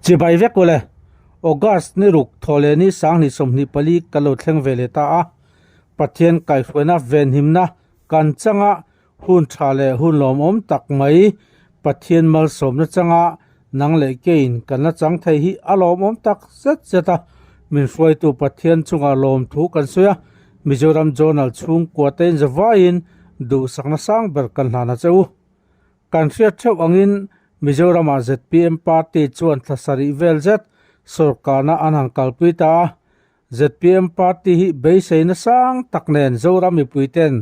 Chibai vek ule, August ni ruk thawhleh ni 2024 ka lo thleng ve leh ta a, Pathian kaihhruaina venhimna kan changa hun tha leh hun lawmawm tak mai Pathian malsawmna changa nang leh keiin kan la chang thei hi a lawmawm tak zet zet a, min hruaitu Pathian chungah lawmthu kan sawi a, Mizoram Journal chhungkua te inzavaiin duhsakna sang ber kan hlan a che u. Kan hriat theuh angin Mizoramah zpm party chuan thla sarih vel zet sawrkarna an han kalpui ta a, zpm party hi beiseina sang tak nen Zoram mipuiten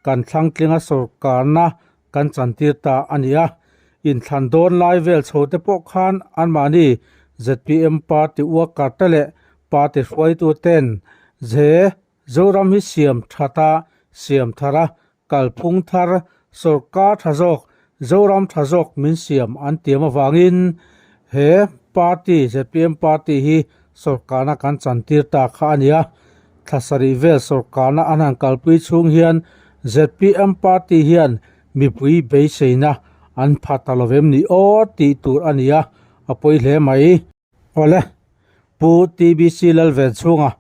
kan thlangtlinga sawrkarna kan chantir ta a ni a, inthlan dawn lai vel chho te pawh khan anmahni zpm party worker te leh party hruaituten ze Zoram hi siam that a, siam thar a, kalphung thar, sawrkar tha zawk, Zoram tha zawk min siam an tiam avangin he party, zpm party hi sawrkarna kan chantir ta kha a ni a. Thla sarih vel sawrkarna an han kalpui chhung hian zpm party hian mipui beiseina an pha ta lovem ni aw tih tur a ni a, a pawi hle mai. Awle, Pu TBC Lalvenchhunga,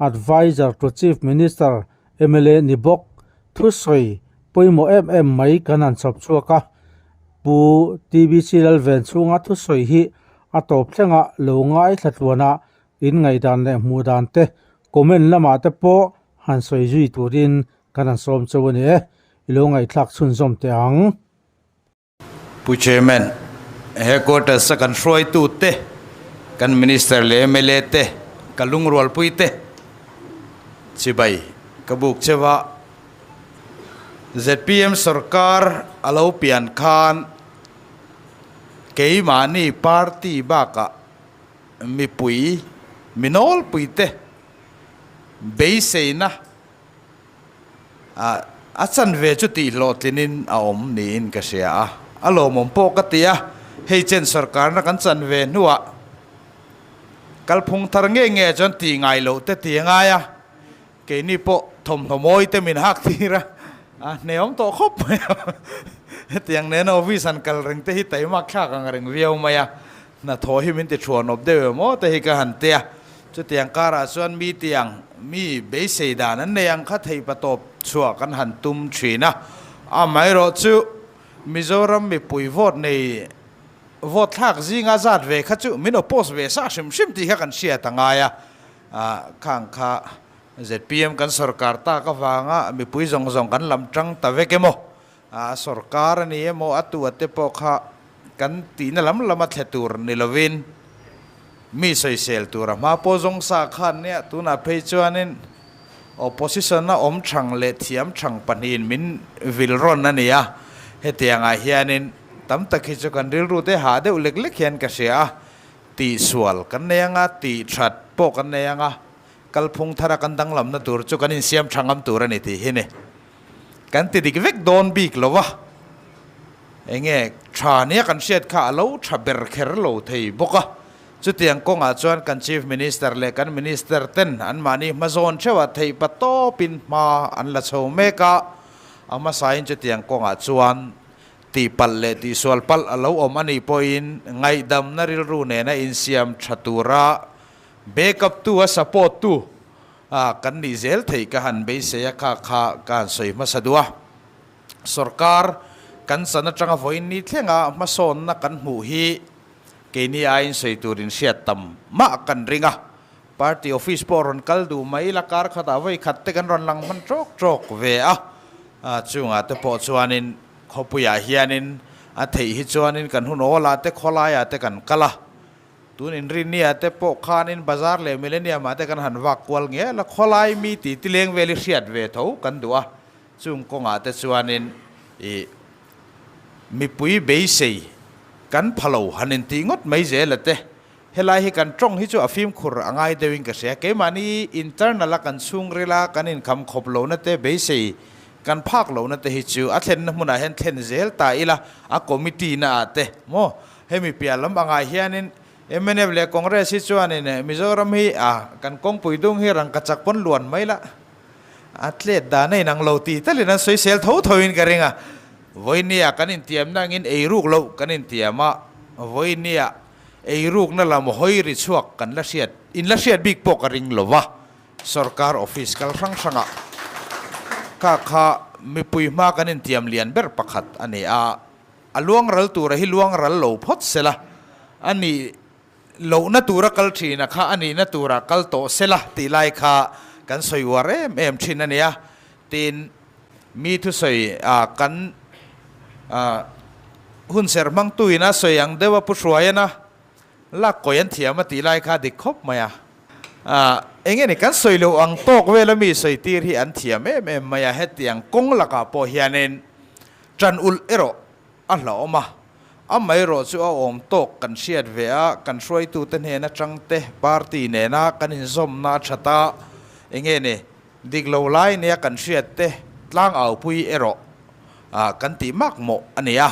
Adviser to Chief Minister, mla ni bawk, thusawi pawimawh em em mai kan han chhawp chhuak a. Pu TBC Lalvenchhunga thusawi hi a tawp thlengah lo ngaithla tluana in ngaihdan leh hmuh dan te comment lamah te pawh han sawi zui turin kan han sawm cheu a ni e. I lo ngaihthlak chhunzawm teh ang. Pu Chairman, Headquarters a kan hruaitute, kan Minister leh mla te, ka lungrualpui te, chibai ka buk cheu a. Zpm sorkar a lo pian khan keimahni party bakah mipui, mi nawlpui te beiseina, A chanve chu tih hlawhtlinin a awm niin ka hria a, a lawmawm pawh ka ti a, hei chen sorkarna kan chanve hnuah kalphung thar nge nge chuan tih ngai loh te ti a ngai a, keini pawh thawmhnaw mawi te min hak tir a, a hneawm tawh khawp mai a, hetiang nena office han kal reng te hi taimak thlak ang reng viau mai a, Hnathawh hi min ti thuanawp deuh em aw te hi ka han ti a, chutiang karah chuan mi tiang mi beisei dan an nei ang kha theihpatawp chhuah kan han tum thin a, amaherawh chu Mizoram mipui vote nei vote thlak zinga zat ve kha chu min oppose ve sa hrim hrim tih kha kan hriat a ngai a, khang kha zpm kan sorkar tak avanga mipui zawng zawng kan lam tang ta vek emaw A sorkar a ni emaw a tu ate pawh kha kan tihna lam lama thle tur ni lovin mi sawisel tur a hma pawh zawng sa khan nia tunah phei chuanin opposition a awm thang leh thiam thang pahnihin min vil rawn a ni a, hetiangah hianin tam tak hi chu kan rilru te hah deuh lek lek hian ka hria a, tihsual kan nei anga tih that pawh kan nei anga kalphung thara kan danglamna tur chu kan insiam tha ngam tur a ni tih hi ni. Kan ti dik vek dawn bik lo a, enge tha nia kan hriat kha a lo tha ber kher lo thei bawk a. Chutiang kawngah chuan kan Chief Minister leh kan Minister ten anmahni hmazawn theuhah theih pa tawpin hma an la chho mek a, a hmasain chutiang kawngah chuan tihpalh leh tihsual palh a lo awm a nih pawhin ngaihdamna rilru nena insiam tha tura backup tu a support tu A, kan nih zel theih ka han beisei a, kha kha ka han sawi hmasa duh a. Sorkar kan chan atanga vawiin ni thlenga hmasawnna kan hmuh hi keini aiin sawi turin hriat tam mah kan ring a. Party office pawh rawn kal duh mai la, kar khatah vawi khat te kan rawn lang hman tawk tawk ve a. Chungah te pawh chuanin khawpuiah hianin a theih hi chuanin kan hun awlah te khawlaiah te kan kal a. Tun inrinnia te pawh khanin bazar leh millennium ah te kan han vak kual nge la khawlai mi tih ti leng vel i hriat ve tho kan duh a, chung kawngah te chuanin ih mipui beisei kan pha lo han intih ngawt mai zel a te. Helai hi kan tawng hi chu a fimkhur a ngai deuhin ka hria, keimahni internal a kan chhungril a kan inkham khawp lohna te beisei kan phak lohna te hi chu a thlenna hmunah hian thlen zel ta ila a committee na ah te maw Hemi piah lam angah hianin mnf leh Congress hi chuanin Mizoram hi a kan kawngpui dung hi rangkachak pawn luan mai la, a tlet dan a inang lo tih talin an sawisel tho thoin ka ring a. Vawinia kan intiamna angin eiruk loh kan intiam a, vawinia. Eirukna lam hawi ri chhuak kan la hriat, in la hriat bik pawh ka ring lo va, sorkar office kal hrang hrangah kha kha mipui hma kan intiam lian ber pakhat a ni a, a luang ral tura hi luang ral lo phawt sela, a nih lohna tura kal thina kha a nihna tura kal tawh sela tih lai kha kan sawi uar em em thin a nia. Tin, mi thusawi a kan hun serh hmangtuin a sawi ang deuh a pu Hruaiana lak kawi an thiam a tih lai kha dik khawp mai a. Eng nge ni kan sawi loh ang tawk vela mi sawi tir hi an thiam em em mai a, hetiang kawng lakah pawh hianin tan ulh erawh a hlauhawm a, amaherawh chu a awm tawk kan hriat ve a, kan hruaitute hnen atang te party nena kan inzawmna a that a, eng nge ni Dik lo lai nia kan hriat te tlang aupui erawh kan tih mak mawh a ni a.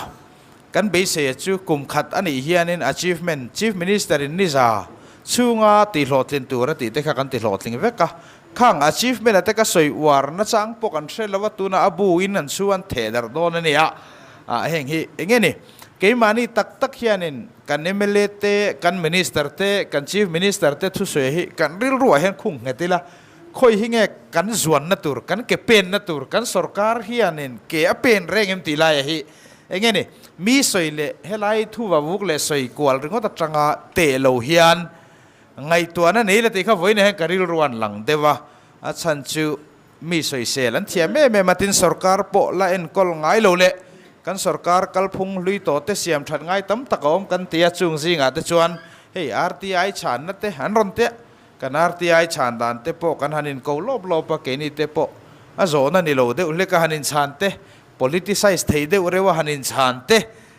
Kan beiseia chu kum khat a nih hianin achievement Chief Minister in niza chhunga tihhlawhtlin tur a tih te kha kan tihlawhtling vek a. Khang achievement a te ka sawi uar nachang pawh kan hre lo a, tuna a bu in an chu an theh darh dawn a ni a. Heng hi eng nge ni? Keimahni tak tak hianin kan mla te, kan Minister te, kan Chief Minister te thusawi hi kan rilruah hian khung nghet ila, Khawi hi nge kan zuanna tur, kan ke penna tur, kan sorkar hianin ke a pen reng em tih laia hi eng nge ni? Mi sawi leh helai thu vavuk leh sawi kual ringawt atanga teh lo hian ngaihtuahna nei la tih kha vawiin ah hian ka rilru an lang deuh a, a chhan chu mi sawisel an thiam em em a, tin sorkar pawh la enkawl ngai lo leh kan sorkar kalphung hlui tawh te siam that ngai tam tak a awm kan ti a, chung zingah te chuan hei RTI chhanna te an rawn tia Kan RTI chhan dan te pawh kan han inko lawp lawp a, keini te pawh a zawhna ni lo deuh hlek a han inchhan te, politicize thei deuh reuh a han inchhan te,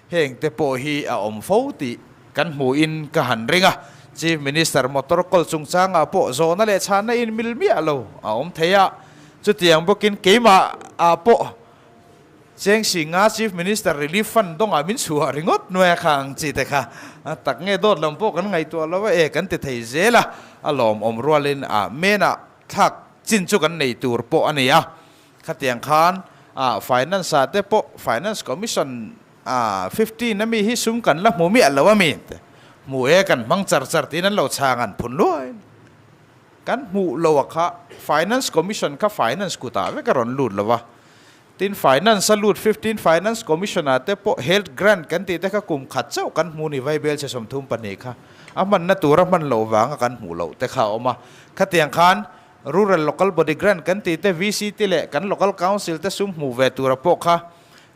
heng te pawh hi a awm fo tih kan hmuhin ka han ring a. Chief Minister motor kawl chungchangah pawh zawhna leh chhanna inmil miah lo a awm thei a, chutiang bawkin keimah ah pawh Cheng Singa Chief Minister Relief Fund dawngah min chhuah ringawt nuai a kha ang chi te kha tak nge dawt lam pawh kan ngaihtuah lo a e kan ti thei zel a, a lawmawm rualin a menah thlak chin chu kan nei tur pawh a ni a, khatiang khan a Finance ah te pawh Finance Commission a 15 ami hi sum kan la hmu miah lo ami te hmu e kan hmang char char tiin an lo chhang an phun luai. Kan hmuh lo a kha Finance Commission kha Finance kutah vek a rawn lut lo a, Tin, Finance a lut 15 Finance Commission ah te pawh Health Grant kan tih te kha kum khat chauh kan hmu ni Vaibel chhe 32 kha a hmanna tur a hman loh vanga kan hmuh loh te kha a awm a. Khatiang khan Rural Local Body Grant kan tih te VC te leh kan Local Council te sum hmuh ve tura pawh kha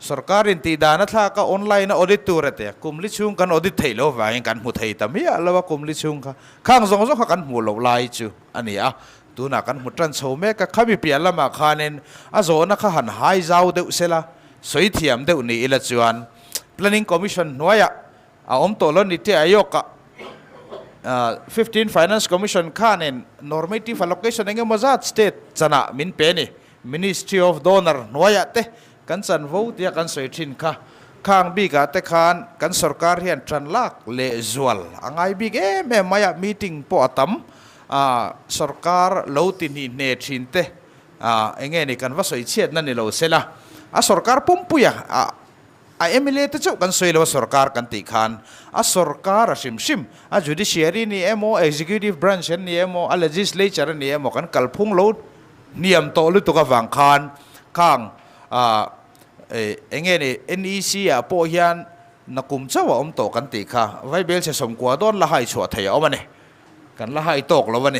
Sorkar in tih dan a thlak a online a audit tur a tia kum li chhung kan audit theih loh vangin kan hmu thei ta miah lo a kum li chhung kha khang zawng zawng kha kan hmuh loh lai chu a ni a. Tunah kan hmu tan chho mek a, khami piah lamah khanin a zawhna kha han hai zau deuh sela, sawi thiam deuh ni ila chuan Planning Commission hnuaiah a awm tawh lo ni te Ayok-ah 15 Finance Commission khanin normative allocation eng emaw zat state chanah min pe ni, Ministry of Donor hnuaiah te kan chanvo tia kan sawi thin kha, khang bikah te khan kan sorkar hian tan lak leh zual a ngai bik em em mai a, meeting pawh a tam a, sorkar lo ti hnih hne thin te a, eng nge ni kan va sawi chhiatna ni lo sela, a sorkar pumpui a, a mla te chauh kan sawi lo a sorkar kan tih khan a sorkar a hrim hrim, a judiciary ni emaw, executive branch an ni emaw, a legislature a ni emaw kan kalphung lo hniam tawh lutuk avang khan khang eng nge ni NEC ah pawh hian nakum chauh a awm tawh kan tih kha Vaibel chhe 90 dawn la hai chhuah thei a awm a ni. Kan la hai tawk lo a ni.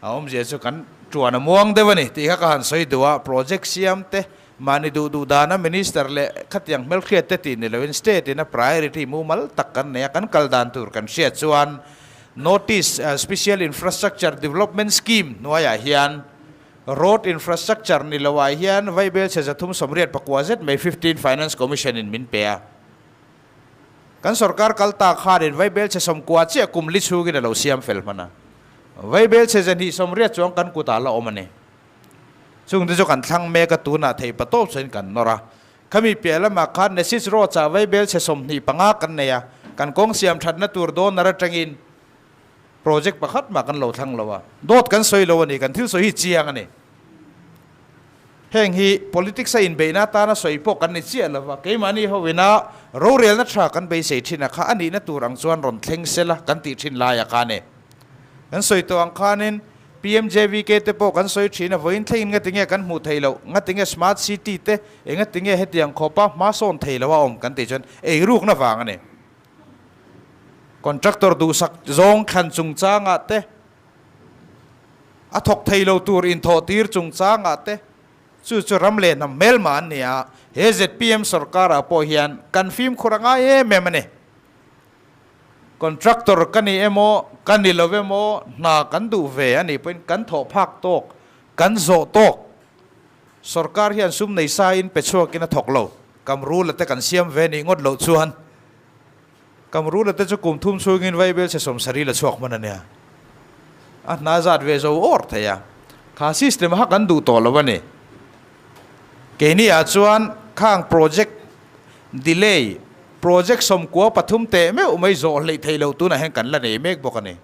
A awmzia chu kan tuan a muang deuh a ni tih kha ka han sawi duh a, project siam te mahni duh duh dana minister leh khatiang hmelhriat te tih ni loin state in a priority mumal tak kan nei a, kan kal dan tur kan hriat chuan notice special infrastructure development scheme hnuaiah hian road infrastructure ni loah hian Vaibel chhe 389 zet mai 15 finance commission in min pe a. Kan sorkar kal ta khanin Vaibel chhe 90 chiah kum li chhungin a lo siam fel hman a. Vaibel chhe 280 chuang kan kutah la awm a ni. Chungte chu kan thlang mek a, tunah thei patawp sawiin kan nawr a. Khami piah lamah khan Nesis Road ah Vaibel chhe 25 kan nei a, kan kawng siam thatna tur donor atangin project pakhat mah kan lo thlang lo a. Dawt kan sawi lo a ni, kan thil sawi hi chiang a ni. Heng hi politics a inbeihna atana sawi pawh kan ni chiah lova, keimahni hoina rorelna tha kan beisei thin a kha a nihna tur ang chuan rawn thleng sela kan tih thin laia kha a ni. Kan sawi tawh ang khanin PMJVK te pawh kan sawi thin a, vawiin thlengin ngatinge kan hmuh theih loh, ngatinge Smart City te engatinge hetiang khawpa hma sawn thei lo a awm kan tih chuan eirukna vang a ni. Contractor duhsak zawng thlan chungchangah te, A thawk thei lo tur inthawh tir chungchangah te chu chu ram leh hnam hmelma an ni a, he zpm sorkarah pawh hian kan fimkhur a ngai em em a ni. Contractor ka ni emaw, ka ni lo emaw, hna kan duh ve a nih pawhin kan thawh phak tawk, kan zawh tawk. Sorkar hian sum nei sain pe chhuakin a thawk lo, kamrula te kan siam ve nih ngawt loh chuan Kamrula te chu kum thum chhungin Vaibel chhe sawmsarih la chhuak hman a nia. A hna zat ve zo awr thei a. Kha system kha kan duh tawh lo a ni. Keini ah chuan khang project delay, project 13 teh meuh mai zawh hleih theih loh tunah hian kan la nei mek bawk a ni.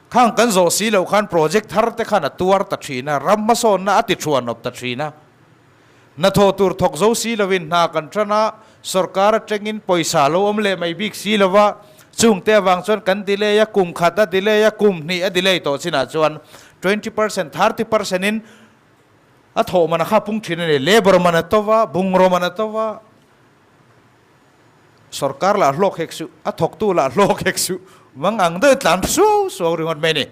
Khang kan zawh si loh khan project thar te khan a tuar ta thin a, ram hmasawnna a ti thuan awp ta thin a. Hnathawh tur thawk zo si lovin hna kan tan a, sorkar atangin pawisa lo awm leh mai bik si lova, chungte avang chuan kan delay a, kum khat a delay a, kum hnih a delay tawh chinah chuan 20%, 30% in a thawh man a kha pung thin a ni, labour man a to va, bungraw man a to va, sorkar lah hlawk hek suh, a thawktu lah hlawk hek suh, mang ang deuh tlan suau suau ringawt mai a ni.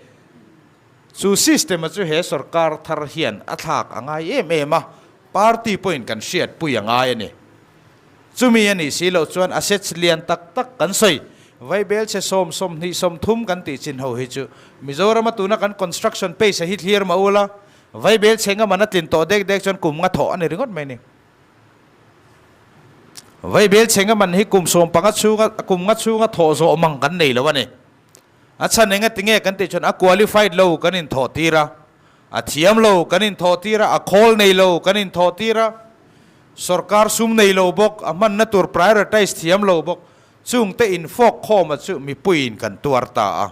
Chu system a chu he sorkar thar hian a thlak a ngai em em a, party pawhin kan hriatpui a ngai a ni. Chumi a nih si loh chuan assets lian tak tak kan sawi, Vaibel chhe sawm 20 30 kan tih chin ho hi chu Mizorama tuna kan construction pace a hi thlir mah ula, Vaibel chhe nga man a tlin tawh dek dek chuan kum nga thawh a ni ringawt mai a ni. Vaibel chhe nga man hi kum 15 chhunga kum nga chhunga thawh zawh mang kan nei lo a ni. A chhan enga tinge kan tih chuan a qualified lo kan inthawh tir a, a thiam lo kan inthawh tir a, a khawl nei lo kan inthawh tir a, sorkar sum nei lo bawk, a hmanna tur prioritize thiam lo bawk, chungte infawk khawma chu mipuiin kan tuar ta a.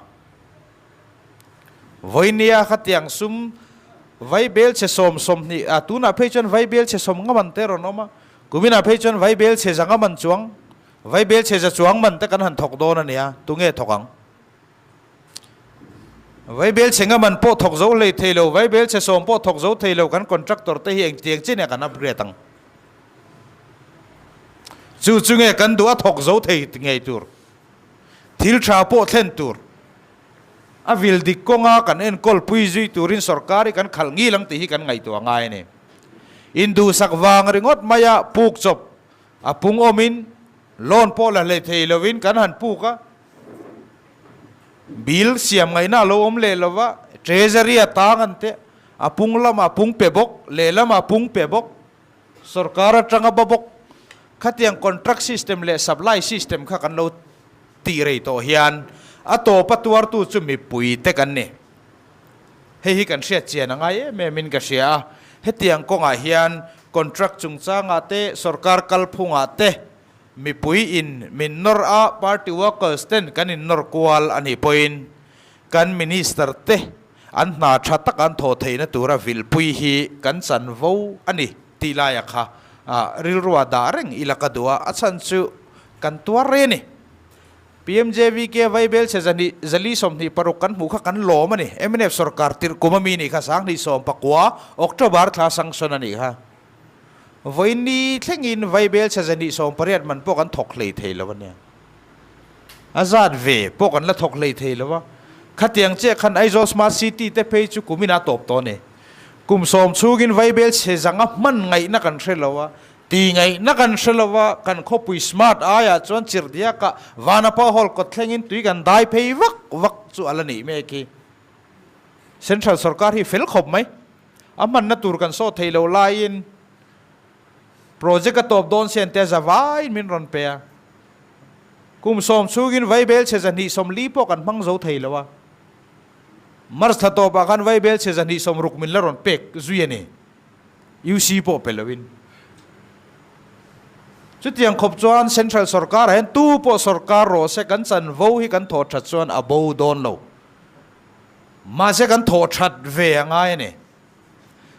Vawinia khatiang sum vai bel chhe sawm 20 a, tunah phei chuan vai bel chhe sawm nga man te rawn awm a, kuminah phei chuan vai bel chhe za nga man chuang Vaibel chhe za chuang man te kan han thawk dawn a nia, tunge thawk ang? Vaibel chhe nga man pawh thawk zo hlei thei lo, vaibel chhe 10 pawh thawk zo thei lo kan contractor te hi engtiang chin nge kan upgrade ang? Chu chu nge kan duh a thawk zo thei ngei tur, thil tha pawh thlen tur, a vil dik kawnga kan enkawl pui zui turin sorkar hi kan khalh ngil ang tih hi kan ngaihtuah ngai a ni. Induhsak vang ringawt maia puk chawp A pung awmin loan pawh la hlei thei lovin kan han puk a, bill siam ngaihna a lo awm leh lo va, treasury a tang an teh, a pung lamah pung pe bawk, lehlamah pung pe bawk, sorkar atanga ba bawk, khatiang contract system leh supply system kha kan lo tih rei tawh hian a tawpa tuartu chu mipui te kan ni. Hei hi kan hriat chian a ngai em em in ka hria a, hetiang kawngah hian contract chungchangah te, sorkar kalphungah te mipui in min nawr a, party workers ten kan in nawr kual a nih pawhin kan minister te an hna tha tak an thawh theihna tura vilpui hi kan chanvo a ni tih laia kha rilrua dah reng ila ka duh a, a chhan chu kan tuar rei a ni. PMJVK Vaibel chhe zahnih 426 kan hmuh kha kan lawm a ni. Mnf sorkar tirh kum ami nih kha 2019 October thla sanction a nih kha. Vawiin thlengin Vaibel chhe 218 man pawh kan thawk hlei thei lo a nia. A zat ve pawh kan la thawk hlei thei lo a. Khatiang chiah khan Aizawl Smart City te phei chu kum in a tawp tawh a ni. Kum 10 chhungin Vaibel chhe zanga hman ngaihna kan hre lo a. Ti ngaihna kan hre lo a, kan khawpui smart aiah chuan chirhdiakah Vanapa Hall kawt thlengin tui kan dai phei vak vak chu a la nih mek hi. Central sorkar hi fel khawp mai. A hmanna tur kan sawh thei lo laiin project a tawp dawn sian te za vaiin min rawn pe a. Kum 10 chhungin Vaibel chhe 240 pawh kan hmang zo thei lo a. March thla tawpah khan Vaibel chhe 260 min la rawn pek zui a ni. UC pawh pe loin. Chutiang khawp chuan Central sorkar ah hian tu pawh sorkar rawh se kan chanvo hi kan thawh that chuan a bo dawn lo. Mahse kan thawh that ve a ngai a ni.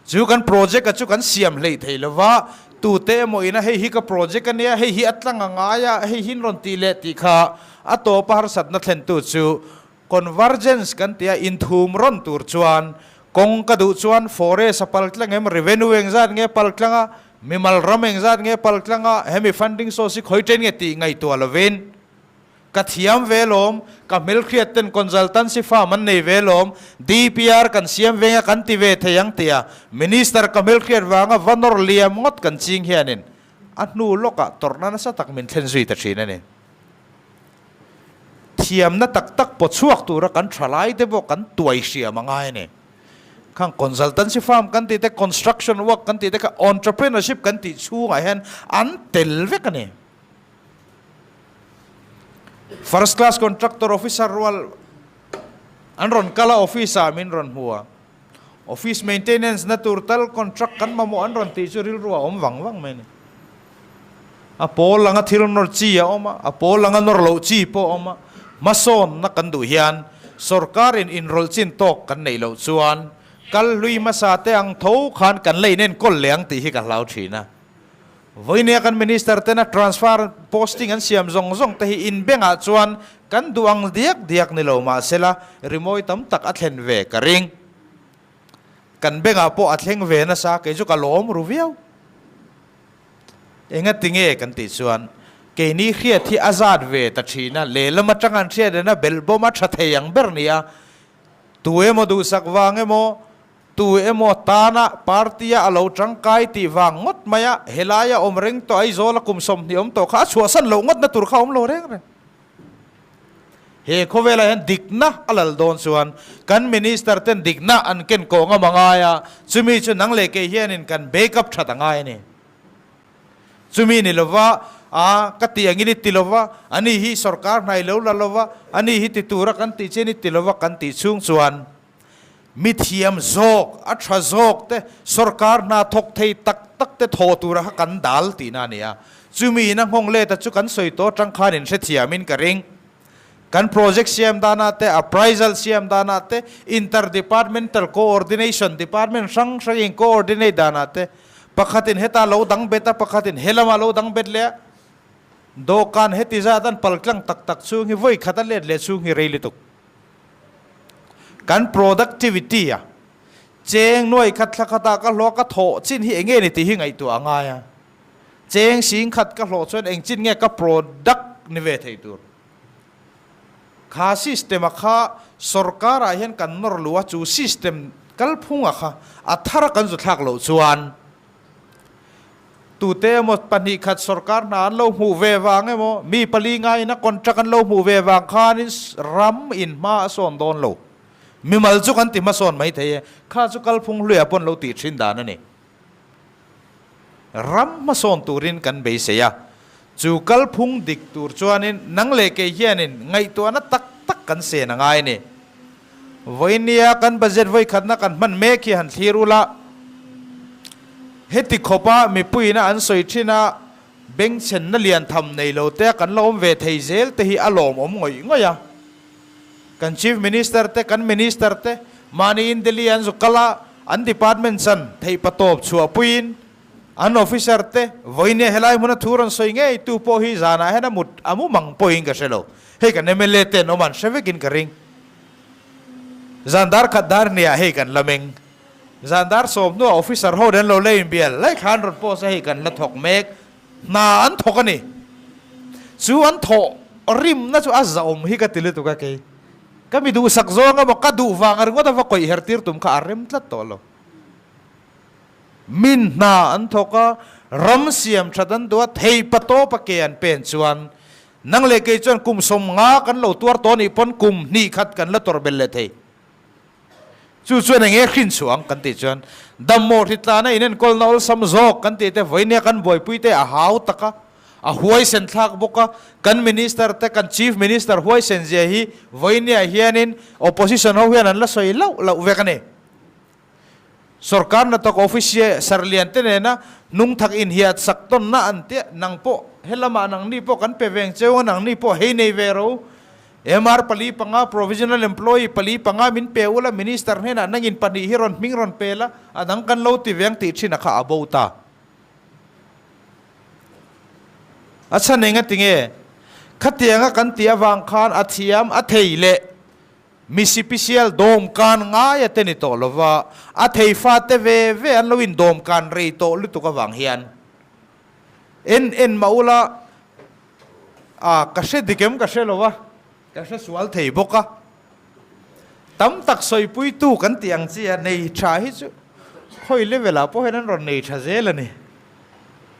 Chu kan project a chu kan siam hleih thei lova, tute emaw ina hei hi ka project a nia, hei hi a tlang a ngai a, hei hi in rawn tih leh tih kha a tawpa harsatna thlentu chu convergence kan tia inthum rawn tur chuan kawng ka duh chuan forest a pal tlang em, revenue engzat nge pal tlang a, mimal ram engzat nge pal tlang a, hemi funding source hi khawi chen nge tih ngaihtuah lovin Ka thiam ve lawm, ka hmelhriat ten consultancy firm an nei ve lawm, DPR kan siam venga kan ti ve thei ang tia Minister ka hmelhriat vanga va nawr liam ngawt kan ching hianin a hnu lawkah tawrhna nasa tak min thlen zui ta thin a ni. Thiamna tak tak pawchhuak tura kan thalai te pawh kan tuai hriam a ngai a ni. Khang consultancy firm kan tih te, construction work kan tih te kha entrepreneurship kan tih chhungah hian an tel vek a ni. First class contractor officer rual an rawn kal a office ah min rawn hmu a, office maintenance na tur tal contract kan mamawh an rawn tih chu rilru a awm vang vang mai a ni. A pawl anga thil nawr chi a awm a, a pawl anga nawr loh chi pawh a awm a, hmasawnna kan duh hian sorkar in inrawlh chin tawk kan neih loh chuan kal hlui hmasa te ang tho khan kan la inenkawl leh ang tih hi ka hlau thin a. Vawinia kan Minister tena transfer posting an siam zawng zawng te hi in bengah chuan kan duh ang diak diak ni lo mahsela rimawi tam tak a thlen ve ka ring. Kan bengah pawh a thleng ve nasa kei chu ka lawm ru viau. Engati nge kan tih chuan keini hriat hi a zat ve ta thin a, lehlam atang an hriat rena belhbawm a tha thei ang ber nia. Tu emaw duhsak vang emaw Tu emaw tana party-a a lo tangkai tih vang ngawt mai a, helaia awm reng tawh Aizawla kum 20 awm tawh kha a chhuahsan loh ngawtna tur kha a awm lo reng reng. He khawvelah hian dikna a lal dawn chuan kan Minister ten dikna an ken kawh ngam a ngai a, chumi chu nang leh kei hianin kan backup that a ngai a ni. Chumi ni lova, a ka tih angin i ti lova, ani hi sorkar hnai lo la lova, ani hi ti tura kan tih chian i ti lova kan tih chhung chuan, Mi thiam zawk, a tha zawk te, sorkar hna thawk thei tak tak te thaw tura kha kan dal tihna a ni a. Chumi in a nghawng let a chu kan sawi tawh atang khan in hrethiam in ka ring. Kan project siam danah te, appraisal siam danah te, inter-departmental coordination, department hrang hrang in coordinate danah te, pakhat in heta lo dang bet a, pakhat in helama lo dang bet leh a, dawhkan heti zat an pal tlang tak tak chhung hi vawi khat a let leh chhung hi rei lutuk. Kan productivity a cheng nuai khat thla khatah ka hlawh a, ka thawh chin hi eng nge ni tih hi ngaihtuah a ngai a. Cheng sing khat ka hlawh chuan eng chin nge ka product ni ve thei tur. Kha system a kha sorkar ah hian kan nawr luh a, chu system kalphung a kha a thar a kan zu thlak loh chuan Tute emaw pahnih khat sorkar hna an lo hmuh ve vang emaw, mi pali ngaiin a contract an lo hmuh ve vang khanin ram in hma a sawn dawn lo. Mimal chu kan ti hmasawn mai thei e, kha chu kalphung hluiah pawh an lo tih thin dan a ni. Ram hmasawn turin kan beisei a, chu kalphung dik tur chuanin nang leh kei hianin ngaihtuahna tak tak kan sen a ngai a ni. Vawinia kan budget vawikhatna kan hman mek hi han thlir ula, heti khawpa mipuiina an sawi thin a, bengchhenna lian tham nei lo te a kan la awm ve thei zel te hi a lawmawm ngawih ngawih a. Kan Chief Minister te, kan Minister te mahniin Delhi an zu kal a, an department chan theihpatawp chhuahpuiin an officer te vawinia helai hmuna thu rawn sawi ngei tu pawh hi zanah hian a mut a mu mang pawhin ka hre lo. Hei kan mla te an awm an hre vekin ka ring. Zan dar khat dar hniah hei kan la meng. Zan dar sawm hnuah officer ho nen lo la inbial lai kha an rawn post a hei kan la thawk mek. Hna an thawk a ni. Chu an thawh rimna chu a zahawm hi ka ti lutuk a kei. Ka mi duhsak zawng emaw ka duh vang ringawt a va kawih her tir tum kha a rem tlat tawh lo. Min hna an thawk a, ram siam that an duh a, thei patawp a ke an pen chuan Nang leh kei chuan kum 50 kan lo tuar tawh anih pawn kum hnih khat kan la tawrh belh leh thei. Chu chuan eng nge hrin chhuah ang kan tih chuan dammaw hritlana inenkawlna awlsam zawk kan tih te vawinia kan buaipui te a hau tak a, a huaisen thlak bawk a, kan Minister te kan Chief Minister huaisen zia hi vawinia hianin Opposition ho hian an la sawi loh loh vek a ni. Sorkar hnathawk office sarlian te nena hnungthak inhiat sak tawnna an tia, nang pawh helamah nangni pawh kan pe veng cheu a, nangni pawh hei nei ve ro. MR pali panga, provisional employee pali panga min pe ula, Minister hnenah nangin pahnih hi rawn hming rawn pe la, a dang kan lo ti veng tih thin a kha a bo ta. A chhan eng a ti nge? Khatianga kan tih avang khan a thiam a thei leh mi sipisial dawmkan ngai a te ni tawh lova, a thei fate ve ve an lo indawmkan rei tawh lutuk avang hian en en mah ula, A, ka hre dik em ka hre lo a, ka hre sual thei bawk a. Tam tak sawipuitu kan tih ang chi a, nei tha hi chu khawi level ah pawh hian an rawn nei tha zel a ni.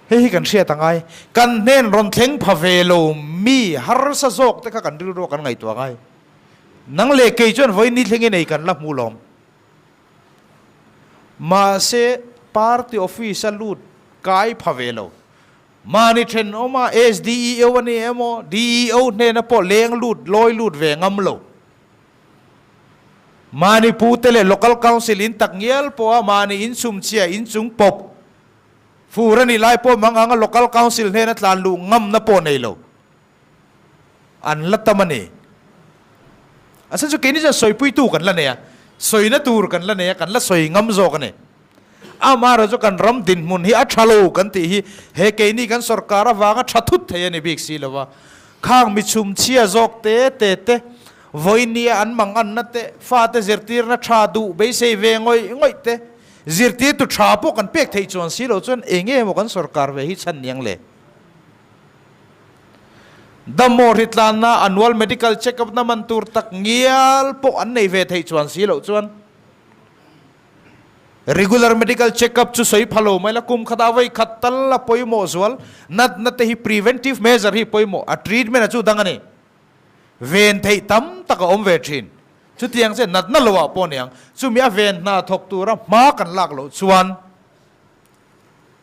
Hei hi kan hriat a ngai. Kan hnen rawn thleng pha ve lo mi harsa zawk te kha kan rilru a kan ngaihtuah a ngai. Nang leh kei chuan vawiin ni thleng i nei kan la hmu lawm. Mahse party office a lut kai pha ve lo. Mahni thenawma SDEO a ni emaw, DEO hnena pawh leng lut, lawi lut ve ngam lo. Mahni pute leh Local Council in tak ngial pawha mahni inchhum chhia inchung pawp fur a nih lai pawh mang anga Local Council hnena tlan luh ngamna pawh nei lo an la tam a ni. A chhan chu keini chuan sawipuitu kan la nei a, sawina tur kan la nei a, kan la sawi ngam zawk a ni. Amaherawhchu chu kan ram dinhmun hi a tha lo kan tih hi he keini kan sorkar avanga tha thut thei a ni bik si lo va. Khang mi chhumchhia zawk te te te, vawinia an manganna te, fate zirtirna tha duh beisei ve ngawih ngawih te, zirtirtu tha pawh kan pek theih chuan si lo chuan eng nge maw kan sorkar ve hi chhan niang le? Dammaw hritlanna annual medical check up na man tur tak ngial pawh an nei ve theih chuan si loh chuan Regular medical check-up chu sawi pha lo mai la, kum khatah vawi khat tal a pawimawh zual. Natna te hi preventive measure hi pawimawh, a treatment a chu dang a ni. Ven theih tam tak a awm ve thin. Chutiang che natna lo ah pawh niang, chumi a ven hna thawk tura hma kan lak loh chuan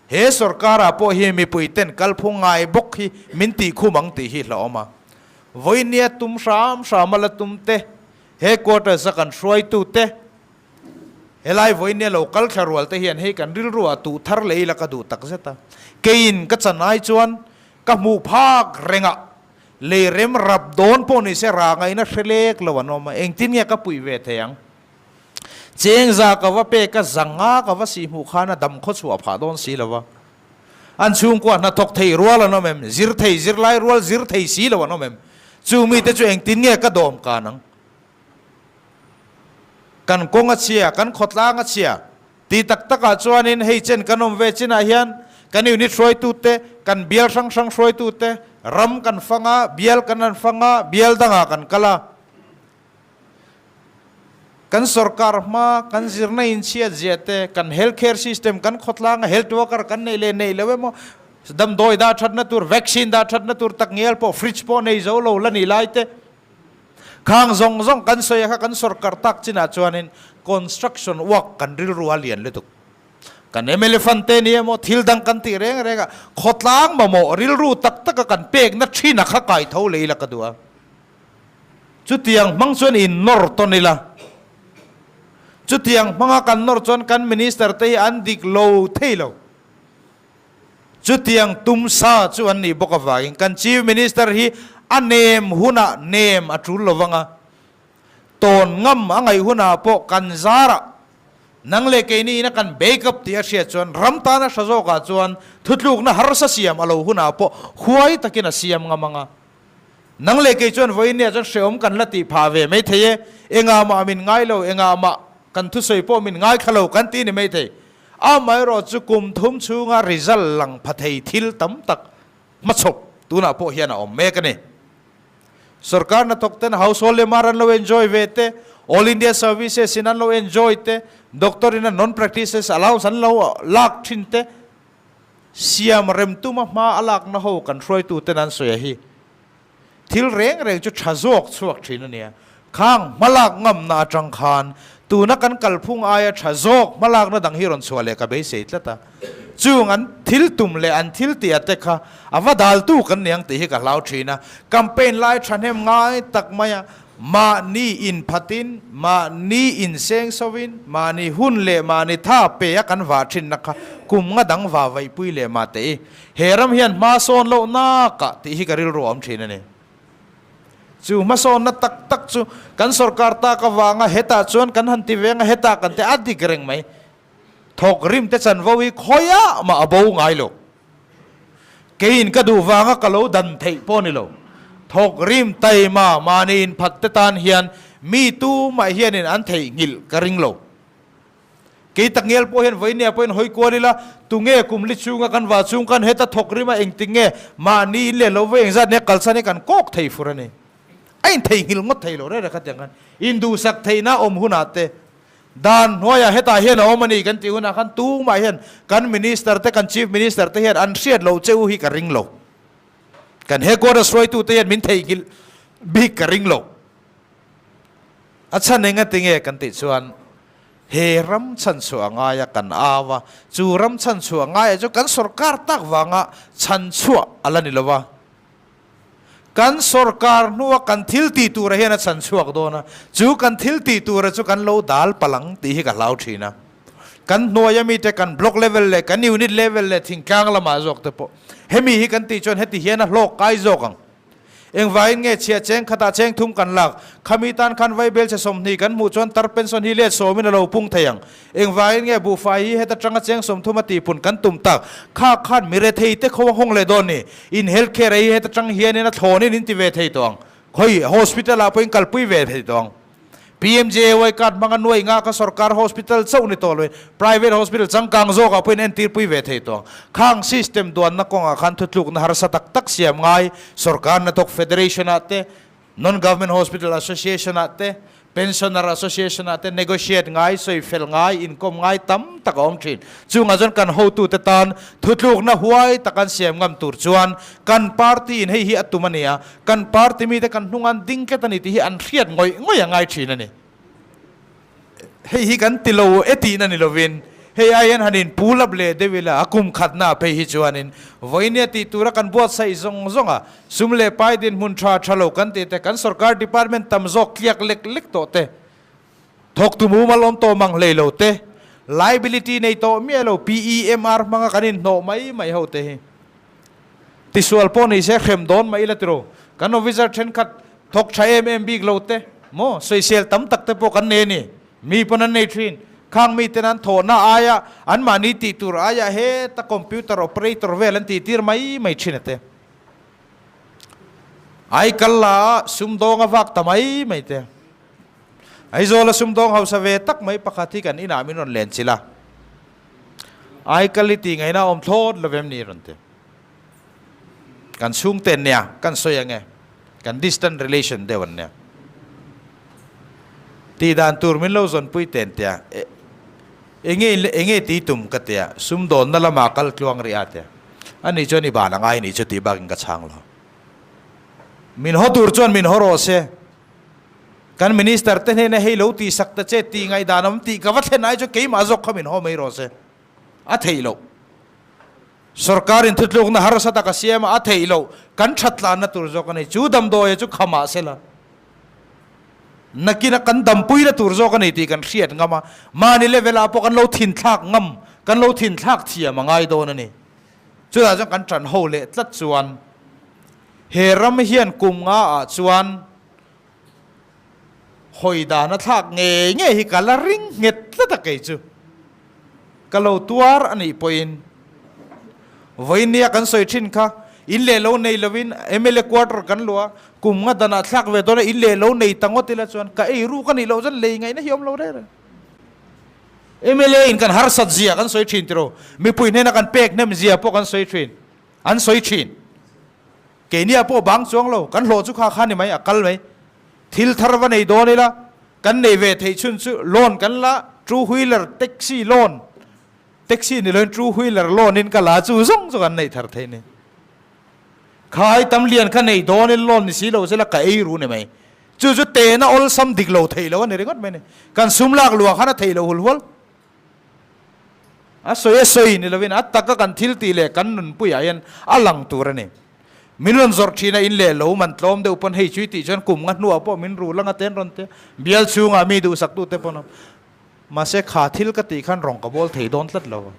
he sorkar ah pawh hi mipui ten kalphung ngai bawk hi min tih khum ang tih hi hlauhawm a. Vawinia tum hram hram a la tum te, headquarters a kan hruaitu te, Helai vawinia lo kal thla rual te hian hei kan rilru ah tuh thar lei la ka duh tak zet a. Keiin ka chan ai chuan ka hmuh phak reng ah lei rem rap dawn pawh ni se ra ngaihna hre lek lo an awm a, engtin nge ka puih ve thei ang? Cheng za ka va pek a, za nga ka va sih hmuh khan a dam khaw chhuah phah dawn si lo va. An chhungkua hnathawk thei rual an awm em? Zir thei zirlai rual zir thei si lo an awm em? Chu mite chu engtin nge ka dawm kan ang? Kan kawng a chhia, kan khawtlang a chhia tih tak takah chuanin hei chen kan awm ve chinah hian kan unit hruaitute, kan bial hrang hrang hruaitute, ram kan fang a, bial kan han fang a, bial dangah kan kal a. Kan sorkar hma, kan zirna inchhiat zia te, kan health care system, kan khawtlanga health worker kan neih leh neih lo emaw, damdawi dah thatna tur, vaccine dah thatna tur tak ngial pawh fridge pawh nei zo lo la nih lai te, Khang zawng zawng kan sawi a kha kan sorkar tak chinah chuanin construction work kan rilru a lian lutuk. Kan mla fund te ni emaw thil dang kan tih reng reng a, khawtlang mamawh rilru tak taka kan pekna thin a kha kai tho lei la ka duh a. Chutiang hmang chuan in nawr tawn ila. Chutiang hmanga kan nawr chuan kan minister te hi an dik lo thei lo. Chutiang tum sa chu an nih bawk avangin kan Chief Minister hi a nem hunah nem a tul lo vang a, tawn ngam a ngaih hunah pawh kan zarah nang leh keini ina kan back up tih a hriat chuan ram tana hra zawkah chuan thutlukna harsa siam a lo hunah pawh huai takin a siam ngam ang a. Nang leh kei chuan vawiin nia chuan hrehawm kan la tih phah ve mai thei e, engah mah min ngai lo, engah mah kan thusawi pawh min ngaithla lo kan ti ni mai thei. Amaherawh chu kum thum chhunga result lang pha thei thil tam tak hmachhawp tunah pawh hian a awm mek a ni. Sorkar hnathawk ten household lemar an lo enjoy ve te, All India Services in an lo enjoy te, doctor in a non-practices allowance an lo lak thin te, siam rem tuma hma a lakna ho kan hruaitu ten an sawi a hi. Thil reng reng chu tha zawk chhuak thin a nia. Khang hmalak ngamna atang khan tuna kan kalphung aia tha zawk hmalakna dang hi rawn chhuah leh ka beisei tlat a. Chung an thil tum leh an thil tih ate kha a va daltu kan ni ang tih hi ka hlau thin a. Campaign lai thahnem ngai tak mai a, mahni inphatin, mahni inseng sovin, mahni hun leh mahni tha pe a kan vah thinna kha kum nga dang va vaihpui leh mah teh i. He ram hian hma sawn loh nak ah tih hi ka rilru a awm thin a ni. Chu hmasawnna tak tak chu kan sorkar tak avanga hetah chuan kan han ti veng a, hetah kan ti a dik reng mai. Thawk rim te chanvo hi khawiah mah a bo ngai lo. Keiin ka duh vanga ka lo dan theih pawh ni lo. Thawk rim taima mahni inphat te tan hian mi tumah hianin an theihnghilh ka ring lo. Kei takngial pawh hian vawinia pawhin hawi kual ila, tunge kum li chhunga kan vah chhung khan heta thawk rima engtik nge mahni in leh lo vawi engzat nia kalsan hi kan kawk thei fur a ni. A intheihnghilh ngawt thei lo reng reng khatiang khan induhsak theihna awm hunah te Dan hnuaiah hetah hian a awm a ni kan tih hunah khan tumah hian kan Minister te kan Chief Minister te hian an hriat loh che u hi ka ring lo. Kan headquarters hruaitute hian min theihnghilh bik ka ring lo. A chhan enga tinge kan tih chuan he ram chhanchhuah ngaia kan au a, chu ram chhanchhuah ngaia chu kan sorkar tak vanga chhanchhuah a la ni lo va. Kan sorkar hnua kan thil tih tura hian a chhan chhuak dawn a, chu kan thil tih tura chu kan lo dal palh ang tih hi ka hlau thin a. Kan hnuaia mite kan block level leh kan unit level leh thingtlang lamah zawk te pawh hemi hi kan tih chuan heti hian a hlawk kai zawk ang. Engvangin nge chhia cheng khatah cheng thum kan lak? Khami tan khan vaibel chhe 20 kan hmuh chuan tar pension hi let sawmin a lo pung thei ang. Engvangin nge buhfai hi heta tanga cheng 30 a tihpun kan tum tak? Kha khan mi rethei te kho a nghawng leh dawn ni. In health care ei heta tang hianin a thlawnin in ti ve thei tawh ang. Khawi hospital ah pawhin kalpui ve thei tawh ang. PMJAY card hmanga nuai nga kha sorkar hospital chauh ni tawh loin private hospital changkang zawk ah pawhin entirpui ve thei tawh ang. Khang system duanna kawngah khan thutlukna harsa tak tak siam ngai sorkar hnathawk federation ah te Non-Government Hospital Association ah te, Pensioner Association ah te negotiate ngai, sawi fel ngai, inkawm ngai tam tak a awm thin. Chungah chuan kan hotute tan thutlukna huai tak an siam ngam tur chuan kan party in hei hi a tum a ni a, kan party mite kan hnung an ding tlat a ni tih hi an hriat ngawih ngawih a ngai thin a ni. Hei hi kan ti lo e tihna ni lovin, hei ai hian han in pu lap leh deuh ila, a kum khatna phei hi chuanin vawinia tih tura kan buatsaih zawng zawng a, sum leh pai dinhmun tha tha lo kan tih te, kan sorkar department tam zawk tliak lek lek tawh te, thawktu mumal awm tawh mang hlei lo te, liability nei tawh miah lo PEMR hmanga kan inhnawh mai mai ho te hi tisual pawh ni se hrem dawn mai ila tiraw, kan officer thenkhat Thawk tha em em bik lo te maw sawisel tam tak te pawh kan nei a ni. Mi pawn an nei thin. Khang miten an thawhna aia anmahni tih tur aia heta computer operator vel an tih tir mai mai thin a te. Ai kal la a sumdawng a vak ta mai mai te. Aizawl a sumdawng hausa ve tak mai pakhat hi kan inah min rawn len chilh a. Ai kal i tih ngaihna awm thlawt lo em ni rawn ti. Kan chhungte nia kan sawi ange kan distant relation deuh an nia. Tih dan tur min lo zawnpui ten tia enge enge tih tum ka tia sumdawnna lama kal tluang rih a tia ani chuan i ban a ngai nih chu tih bakin ka chhang lo. Min haw tur chuan min haw rawh se. Kan minister te hnena hei lo tih sak ta che tih ngaihdan awm tih ka va thlen ai chuan keimah zawk kha min haw mai rawh se. A theih loh. Sorkarin thutlukna harsa tak a siam a, a theih loh, kan that tlanna tur zawk a ni. Chu damdawia chu khamah sela, nakina kan dampuina tur zawk a ni tih kan hriat ngam a, mahni level ah pawh kan lo thinthlak ngam, kan lo thinthlak thiam a ngai dawn a ni. Chutah chuan kan tan ho leh tlat chuan he ram hian kum nga ah chuan hawi dan a thlak ngei ngei hi ka la ring nghet tlat a kei chu. Ka lo tuar a nih pawhin vawinia kan sawi thin kha in leh lo nei lovin mla quarter kan luah a, kum nga danah thlak ve dawn a in leh lo nei ta ngawt ila chuan ka ei ruk a nih loh chuan lei ngaihna hi awm lo reng reng. Mla in kan harsat zia kan sawi thin tiraw, mipui hnena kan pek hnem zia pawh kan sawi thin, an sawi thin. Keiniah pawh bang chuang lo, kan hlawh chu kha kha ni mai, a kal mai. Thil thar va nei dawn ila, kan nei ve theih chhun chu loan kan la, two wheeler taxi loan, taxi ni loin two wheeler loan in ka la chu zawng chu kan neih thar theih ni. Khai tam lian kha nei dawn in loan ni si lo sela ka ei ru ni mai. Chu chu tehna awlsam dik lo theih lo a ni ringawt mai ni. Kan sum lak luah khan a theih lo hul hual. A sawi a sawi ni lovin a taka kan thil tih leh kan nunpuiah hian a lang tur a ni. Min rawn zawrh thin a, in leh lo man tlawm deuh pawn hei chui tih chuan kum nga hnuah pawh min rul anga te an rawn ti a, bial chhungah mi duhsaktute pawn awm. Mahse kha thil ka tih khan rawng ka bawl thei dawn tlat lo.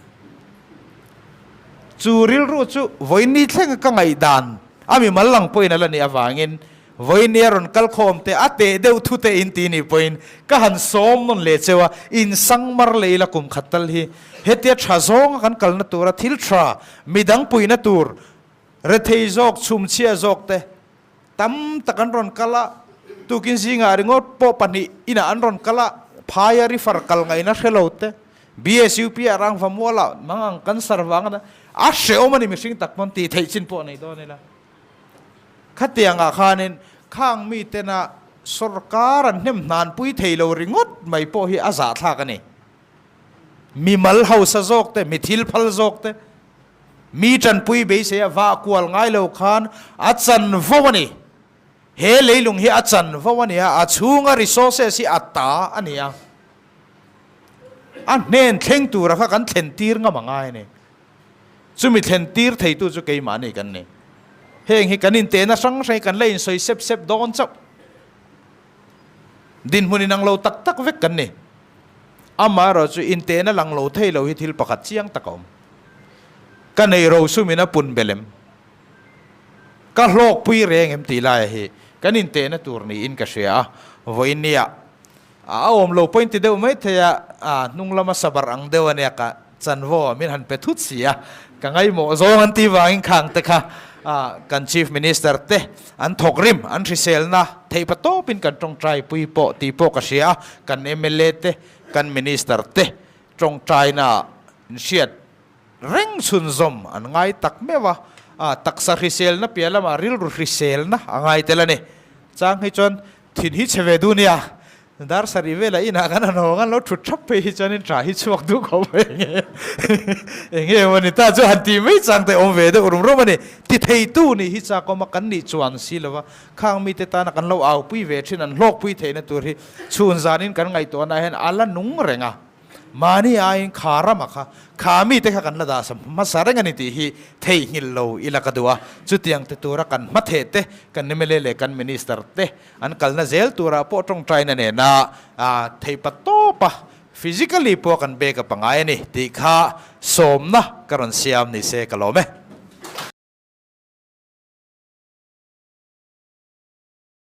Chu rilru chu vawiin ni thlenga ka ngaihdan a mimal lang pawhin a la nih avangin. Vawinia rawn kal khawm te a teh deuh thu te in ti nih pawhin ka han sawm nawn leh cheu a, in sang mar leh ila kum khat tal hi hetia tha zawnga kan kalna tura thil tha midang puihna tur rethei zawk chhumchhia zawk te tam tak an rawn kal a, tukin zingah ringawt pawh pahnih inah an rawn kal a, phaia rifer kal ngaihna hre lo te, BSUP ah rangva mualah mangang cancer vanga a hrehawm a ni mihring tak pawn tih theih chin pawh a nei dawn ila. Khatiangah khanin khang mitena sorkar an hnem hnanpui thei lo ringawt mai pawh hi a zahthlak a ni. Mimal hausa zawk te, mi thil phal zawk te, mi tanpui beisei a vah kual ngai lo khan a chanvo a ni. He leilung hi a chanvo a ni a, a chhunga resources hi a ta a ni a. A hnen thleng tura kha kan thlen tir ngam a ngai a ni. Chumi thlen tir theitu chu keimahni kan ni. Heng hi kan intehna hrang hrang hi kan la insawi sep sep dawn chauh. Dinhmun inang lo tak tak vek kan ni. Amaherawhchu intehna lang lo thei lo hi thil pakhat chiang tak a awm. Ka nei ro sumin a pun belem. Ka hlawkpui reng em tih laia hi kan intehna tur niin ka hria a. Vawiin nia a awm lo pawhin ti deuh mai thei a, a hnung lama sabar ang deuh a nia ka chanvo a min han pe thut si a, ka ngaihmawh zawng an tih vangin khang te kha kan Chief Minister te an thawk rim, an hriselna theih pa tawpin kan tawngtai pui pawh tih pawh ka hria a, kan mla te, kan Minister te tawngtaina inhriat reng chhunzawm an ngai tak meuh a, a taksa hriselna piah lamah rilru hriselna a ngai tel a ni. Chang hi chuan thin hi chhe ve duh nia, dar sarih velah inah kan han hawng a, lo thut thap phei hi chuanin tha hi chhuak duh khawp mai eng nge eng nge maw ni ta chu han tih mai chang te awm ve deuh rum rum a ni. Ti theitu nih hi chak awm a, kan nih chuan si lova khang mite tana kan lo aupui ve thin an hlawkpui theihna tur hi chhun zanin kan ngaihtuahna hian a la nung reng a. Mahni aiin kha rama kha, kha mite kha kan la dah sam hmasa reng a ni tih hi theihnghilh lo ila ka duh a. Chutiang te tura kan hmatheh te, kan mla leh kan Minister te an kalna zel turah pawh tawngtaina nena theihpa tawpa physically pawh kan bag a pangai a ni tih kha sawmna ka rawn siam ni se ka lawm e.